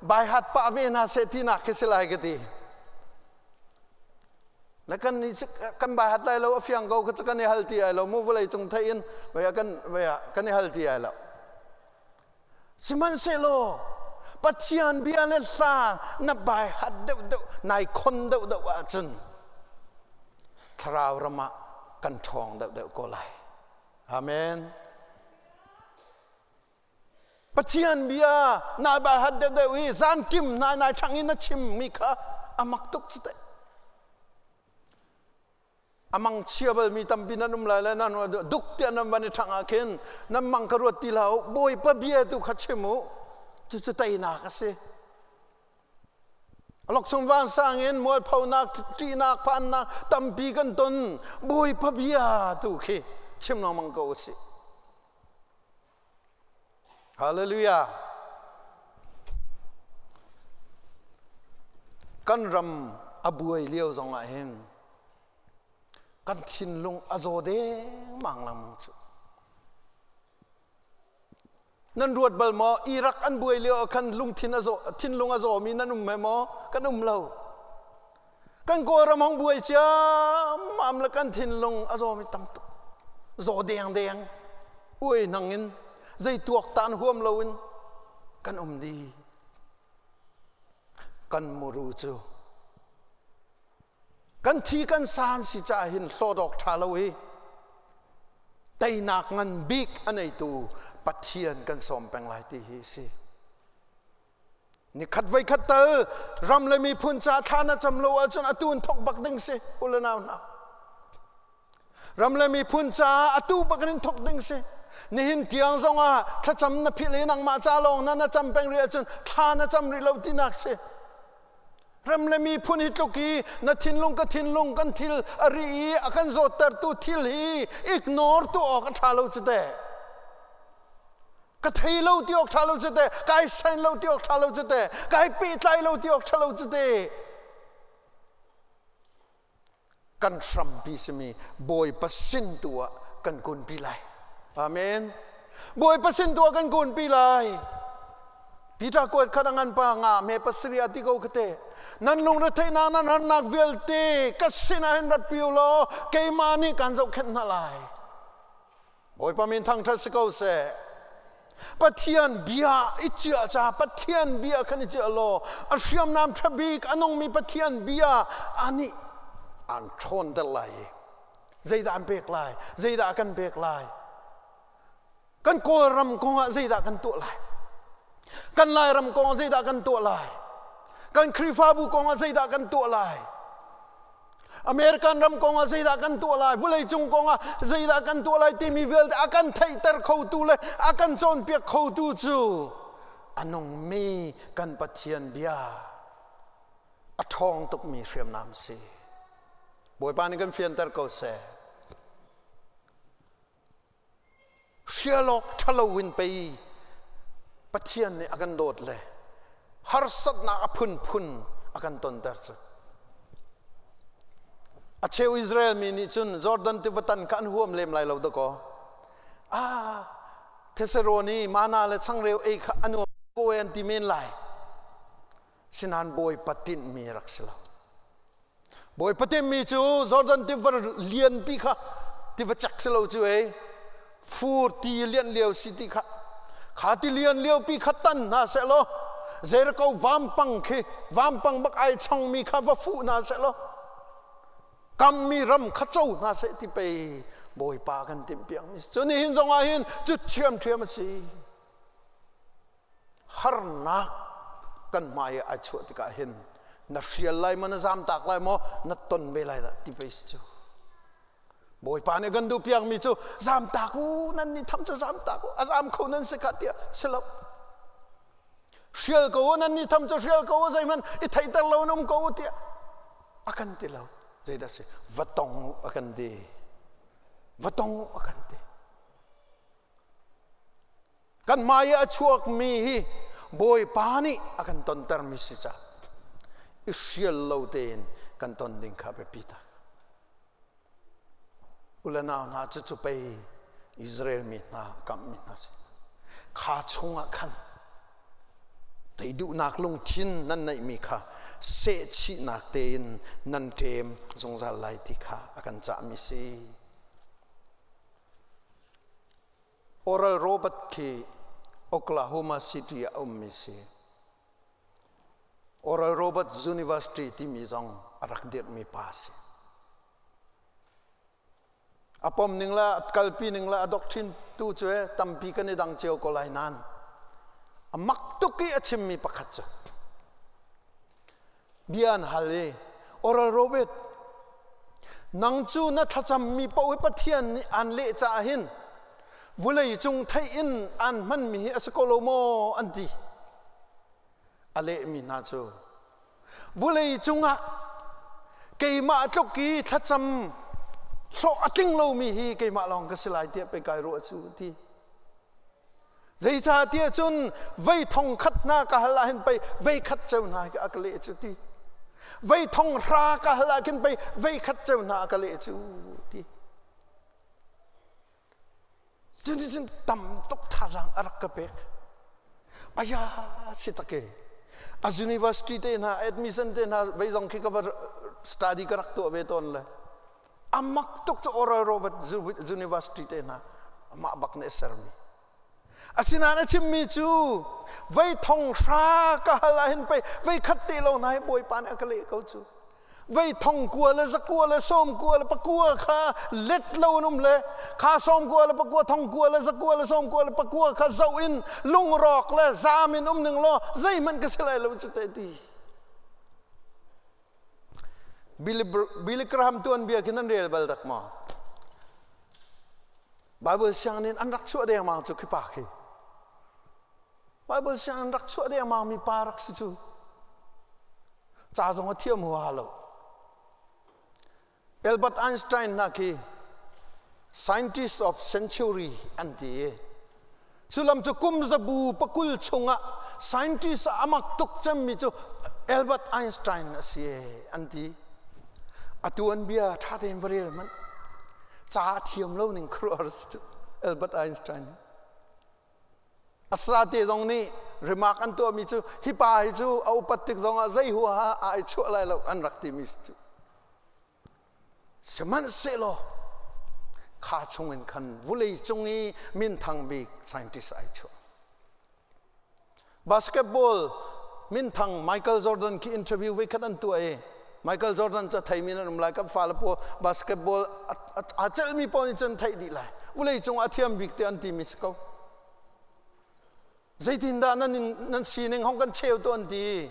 baihat pah ve hna seh tinak khi si lai ka ti. Le kan ni kan bai hat lai lo a fiang ko kha kan i hal ti ai lo mu vawlei cung thei in vei kan vei kan i hal ti ai lo. Sihmanhsehlaw Pathian bia le hla na bai hat deuh deuh nai khon deuh deuh ahcun thlarau ram ah kan ṭhawng deuh deuh ko lai. Amen. Pathian bia na bai hat deuh deuh i zan kim nai nai ṭhang in na chim mi kha a mak tuk cu teh. A mang chia bal mi tampi nan um lai le nan duk tiah nan van i ṭhang ah khin nan mang ka ruat ti hlah u Bawipa bia tu kha chim u cucu teinak a si. Alok chung vansang in mualphonak ṭihnak phannak tampi kan ton Bawipa bia tu khi chim lengmang ko usih. Hallelujah. Kan ram a buai lio zong ah hin kan thinlung a zaw dengmang lengmang cu. Nan ruat bal maw Iraq an buai lio ah khan lungthin a zaw thinlung a zawmi nan um he maw? Kan um lo. Kan Kawlram hong buai ciammam le kan thinlung a zawmi tam tuk. Zaw dengdeng uai nang in zei tuaktan huam loin kan um dih. Kan muru cu kan thi kan san si caah hin hlawt awk ṭha lo i teinak ngan bik a neitu Pathian kan sawm peng lai ti hi a si. Nikhat voikhat tal ram le miphun ca thla na cam lo ahcun atu in thok bak ding si u le nau hna. Ram le miphun caah atu bak in thok ding si. Nihin tiang zong ah thlacam na philh i nangmah ca lawng na na cam peng rih ahcun thla na cam rih lo tinak si. Ram le miphun hi tluk i na thinlung ka thinlung kan thil a ri i a kan zawttertu thil hi ignore tu awk a ṭha lo cu teh. Ka thei lo ti awk ṭha lo cu teh, kai sain lo ti awk ṭha lo cu teh, kai pehtlai lo ti awk ṭha lo cu teh. Kan hrampi simi Bawipa sin tu ah kan kunpi lai. Amen. Bawipa sin tu ah kan kunpi lai. Peter kuat khat a ngan pa nga me pasari a ti ko kate. Nan lungre theihnak nan harnak vialte ka sinah hin rat piu law keimah nih kan zohkhenh hna lai. Bawipa min thangṭhat si ko seh. Pathian bia i ciah ca Pathian bia khan i ciah law a hriamnam ṭha bik a nungmi Pathian bia anih an ṭhawnter lai i zeidah an pek lai zeidah kan pek lai kan Kawlram kongah zeidah kan tuah lai kan Lairam kongah zeidah kan tuah lai kan Khrihfabu kongah zeidah kan tuah lai American ram kongah zeidah kan tuah lai vawleicung kongah zeidah kan tuah lai timi vialte a kan theihter khotu le a kan cawnpiak khotu cu a nungmi kan Pathian bia a ṭhawng tukmi hriamnam si. Bawipa nih kan fianter ko seh. Hrialawk ṭhalo in pei Pathian nih a kan dawt le harsatnak a phunphun a kan tonter cu. A cheu Israel mi nih cun Jordan tiva tan kha an huam lem lai lo dakaw. Ah, Thesaroni mana le changreu ei kha a nuam ko an ti men lai. Sinain Bawipa tinhmi rak si lo. Bawipa timmi cu Jordan tiva lianpi kha tiva cek si lo cu ei fur ti lian lio si ti kha kha ti lian lio pi kha tan hna seh law Jericho vampang khi vampang bak ai chongmi kha va fuh hna seh law kammi ram kha co hna seh ti pei Bawipa kan timh piakmi cu nihin zong ah hin cu ṭhiamṭhiam a si. Harnak kan hmai ah ai chuah tikah hin na hrial lai maw na zamtak lai maw na ton ve lai dah ti pei si cu. Bawipa nih kan duh piakmi cu zamtak u nan nih tham cu zamtak u a zam kho nan si kha tiah si lo. Hrial ko u nan nih tham cu hrial ko u zeihmanh i theihter lo in um ko u tiah a kan ti lo. Zeidah si va tong u a kan ti. Va tong u a kan ti. Kan hmai i a chuakmi hi Bawipa nih a kan tontermi si caah i hrial lo tein kan ton ding kha biapi tak. U le nau hna cucu pei Israel mi hna kamhmi hna si. Kha chungah khan tei duhnak lungthin nan neihmi kha sehchihnak tein nan ṭem zungzal lai ti kha a kan cahmi si. Oral Robert khi Oklahoma City ah a ummi si. Oral Roberts University timi zong a rak dirhmi pa si. A pom ning le a kalpi ning le a doctrine tu cu tampi kan i dang cio ko lai nain a mak tuk i a chimmi pakhat cu bia an hal i Oral Robert nang cu na thlacammi paoh hi Pathian nih aan leh caah hin vulei cung theih in aan hmanmi hi a si ko lo maw an ti a lehmi hna cu vulei cungah keimah tluk i thlacam hlawh a tling lomi hi keimah lawng ka si lai tiah pei kai ruah cu ti Zeicahtiah cun vei thong khat hna ka hal ah hin pei vei khat ceu hna a ka leh cu ti. Vei thong hra ka hal ah khin pei vei khat ceu hna a ka leh cu ti. Cun cun tam tuk thazaang a rak ka pek. Aya si tak e. A university te hna admission te hna vei zong khi ka va study ka rak tuah ve tawn le. Amak tuk cu Oral Robert University te hna amah bak nih a sermi. Asinain a chimmi cu vei thong hra ka hal ah hin pei vei khat te lo hna hi Bawipa nih a ka leh ko cu. Vei thong kua le zakua le sawm kua le pakua kha let lo in um le kha sawm kua le pakua thong kua le zakua le sawm kua le pakua kha zoh in lungrawk le zaam in um ning law zeihmanh ka si lai lo cu te ti. Billy Graham tuanbia khi nan rel bal dak maw? Bible sianginn in an rak chuah dengmang cu khi pa khi. Bible sianginn rak chuah dengmang mi pa rak si cu. Ca zong a thiam huaha lo. Albert Einstein hna khi scientist of century an ti i cu lam cu kum zabu pakul chungah scientist ah amak tuk cemmi cu Albert Einstein a si an ti. Atu an bia ṭha tein va rel hmanh. Ca a thiam lo ning khuaruahhar si cu Albert Einstein. Asate zong nih remark an tuahmi cu hi pa hi cu a upat tik zongah zei huaha ai chuah lai lo an rak timi si cu. Sihmanhsehlaw kha chungin khan vulei cung i minthang bik scientist ai chuah. Basketball minthang Michael Jordan khi interview voi khat an tuah i Michael Jordan cu a theimi nan um lai kan fale pawl basketball a celhmi pawl nih cun theih dih lai. Vulei cung a thiam bik te an timi si ko. Zeitindah nan nan sining hong kan cheu tu an ti.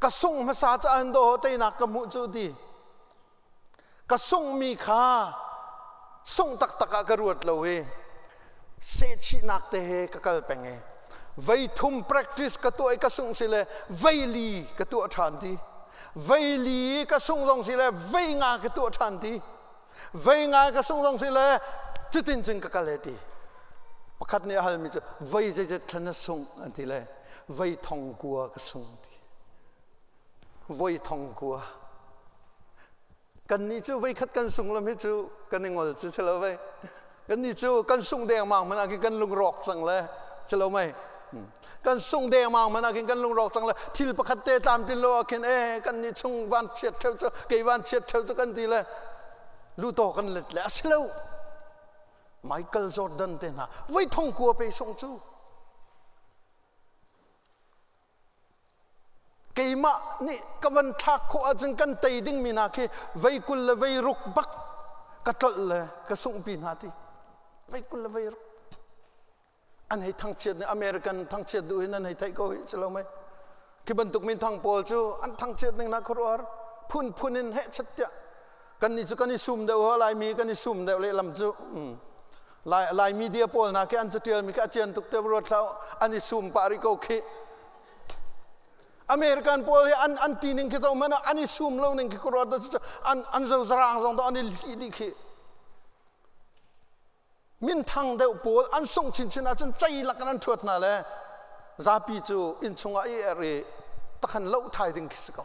Ka sungh hmasa caah hin daw teinak ka hmuh cu ti. Ka sunghmi kha sungh taktak ah ka ruat lo i sehchihnak te he ka kal peng i vei thum practice ka tuah i ka sungh si le vei li ka tuah ṭhan ti. Vei li ka sungh zong si le vei nga ka tuah ṭhan ti. Vei nga ka sungh zong si le cutin cun ka kal he ti. Pakhat nih a halmi cu vei zeizat thlan na sungh an ti le vei thong kua ka sung ti. Voi thong kua. Kannih cu voikhat kan sung lam hi cu kan i ngol cu si lo vei. Kannih cu kan sung dengmang hmanh ah khin kan lungrawk cang le si lo mei. Kan sung dengmang hmanh ah khin kan lungrawk cang le thil pakhat te tlamtlin lo ah khin e kannih chung van chiat ṭheu cu kei van chiat ṭheu cu kan ti le lutaw kan let le a si lo. Michael Jordan te hna voi thong kua pe sung cu. Keimah nih ka van thlak khawh ahcun kan tei dingmi hna khi vei 20 le vei 60 bak ka tlolh le ka sunghpi hna ti. Vei 20 le vei 60. An hei thangchiat nih American thangchiat duh hin an hei theih ko hi si lo mei. Khi bantuk minthang pawl cu an thangchiat ning hna khuaruahhar phunphun in heh chat tiah kannih cu kan i sum deuh ho Laimi kan i sum deuh lehlam cu Lai Lai media pawl hna khi an catialmi khi a cian tuk te ruat hlah an i sum pah rih ko khi American pawl hi an an ti ning khi zo man an i sum lo ning khi ka ruat an an zo zarang zong to an i hlih dih khi minthang deuh pawl an sungh chinchin ahcun cei lak in an ṭhuat hna le zapi cu inn chungah i er i takhan loh thai ding khi si ko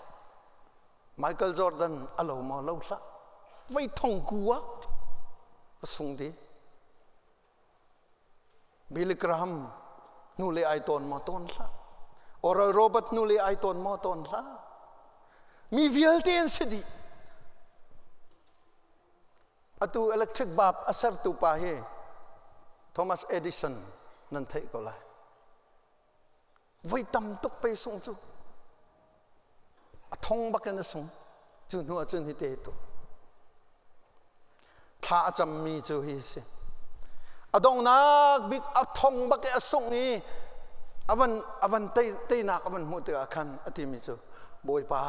Michael Jordan a lo maw lo hlah voi thong ku ah a sung di Billy Graham hnu le ai tawn maw tawn hlah Oral Robert hnu le ai tawn maw tawn hlah mi vialte an si dih Atu electric bulb a sertu pa hi Thomas Edison nan theih ko lai. Voi tam tuk pe sung cu. A thong bak in a sung. Cu hnu ahcun hi te tu. Thla a cammi cu hi si. A donghnak bik a thong bak i a sungh i avan avan tei teinak avan hmuh tikah khan a timi cu Bawipa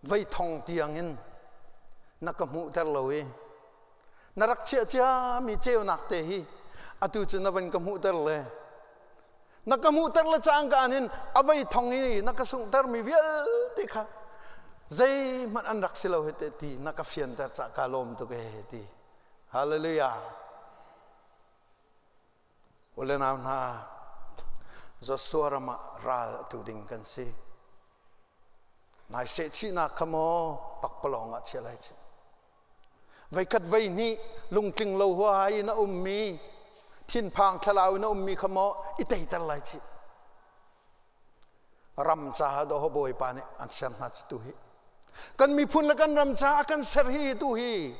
Vei thong tiangin na ka hmuhter lo i na rak chiah ciami ceunak te hi atu cu na van ka hmuhter le na ka hmuhter le cangka in a vei thong i na ka sunghtermi vialte kha zeihmanh an rak si lo hi te ti na ka fianter cah ka lawm tuk e ti. Hallelujah. U le nau hna, Joshua ram ah ral a tu ding kan si. Nai sehchihnak kha maw pakpalawng ah chia lai chih. Veikhat vei hnih lungtling lo huaha in a ummi, thinphang thlalau in a ummi kha maw i teiter lai chih. Ram caah dawh Bawipa nih an ser hna cu tu hi. Kan miphun le kan ram caah kan ser hi tu hi.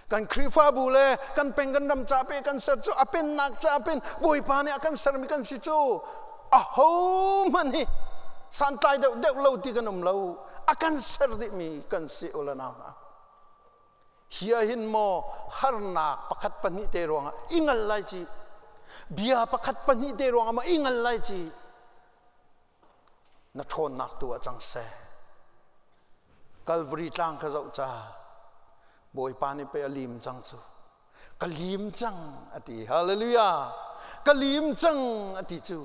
Kan Khrihfabu le kan peng kan ram ca pe kan ser cu a pennak ca pen Bawipa nih a kan sermi kan si cu aho hmanh hi santlai deuh deuh lo ti kan um lo a kan ser dihmi kan si u le nau hna. Hi ah hin maw harnak pakhat pahnih te ruangah i ngal lai ci bia pakhat pahnih te ruangah maw i ngal lai ci na ṭhawnnak tu ah cang seh. Calvary tlang kha zoh ca Bawipa nih pei a lim cang cu ka lim cang a ti hallelujah ka lim cang a ti cu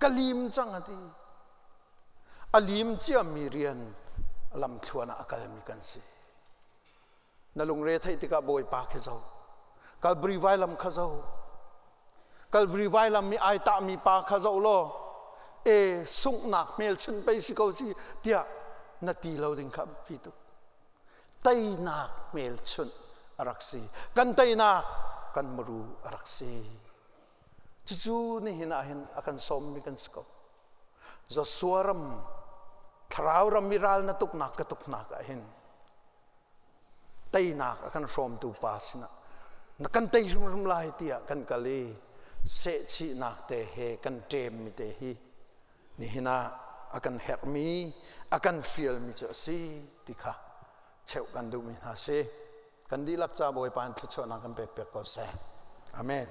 ka lim cang a ti a lim ciami rian lamthluan ah a kalmi kan si Na lungre theih tikah Bawipa khi zo. Kalvari vailam kha zo. Kalvari vailam i ai tahmi pa kha zo law. E sunghnak hmelchunh pei si ko si tiah na ti lo ding kha pi tuk. Teinak hmelchunh a rak si. Kan teinak kan muru a rak si. Cucu nihin ah hin a kan sawmmi kan si ko. Joshua ram thlarau ram i ral na tuknak ka tuknak ah hin teinak a kan hrawmtu pa sinah na kan tei hrimhrim lai tiah kan kal i sehchihnak te he kan ṭemmi te hi nihin ah a kan herhmi a kan fialmi cu a si ti kha cheuh kan duhmi hna si. Kan dihlak ca Bawipa in thluachuahnak kan pek piak ko seh. Amen.